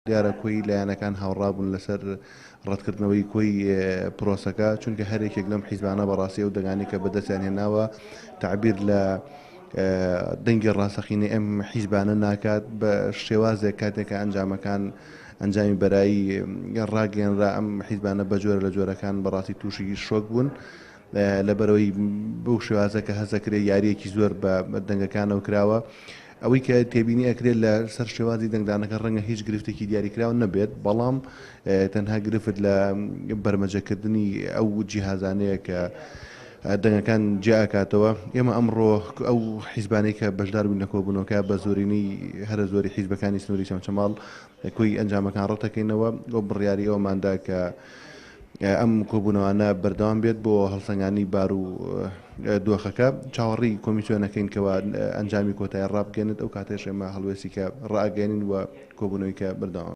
دیارە کۆی لایەنەکان هاوڕابوون لەسەر ڕەتکردنەوەی کۆی پرۆسەکە، چونکە هەر یەکێک لەم حیزبانە بەڕاستی ئەو دەنگانەی کە بەدەستیان هێناوە تەعبیر لە دەنگی ڕاستەقینەی ئەم حیزبانە ناکات بە شێوازێک کاتێک کە ئەنجامەکان ئەنجامی بەرایی ڕاگەیەنرا ئەم حیزبانە بە جۆرە لە جۆرەکان بەڕاستی تووشی شۆک بوون لەبەرئەوەی بەو شێوازە کە هەست دەکرێت یارییەکی زۆر بە دەنگەکانەوە کراوە. ئەوەی کە تێبینی ئەکرێت لە سەر شێوازی دەنگدانەکە ڕەنگە هیچ گرفتێکی دیاریکراو نەبێت، بەڵام تەنها گرفت لە بەرمەجەکردنی ئەو جیهازانەیە کە دەنگەکان جیا ئەکاتەوە. ئێمە ئەمڕۆ ئەو حیزبانەی کە بەشدار بووین لە کۆبوونەوەکە بە زۆرینەی هەرە زۆری حیزبەکانی سنووری چەمچەماڵ کۆی ئەنجامەکان ڕەتەکەینەوە و بڕیاری ئەوەماندا کە ئەم کۆبوونەوانە بەردەوام بێت بۆ هەڵسەنگاندنی بار و دۆخەکە، چاوەڕێی کۆمیسیۆنەکەین کەوا ئەنجامی کۆتایی ڕابگەیەنێت، ئەو کاتەش ئێمە هەڵوێستی کە ڕائەگەیەنین و کۆبوونەوەی کە بەردەوام.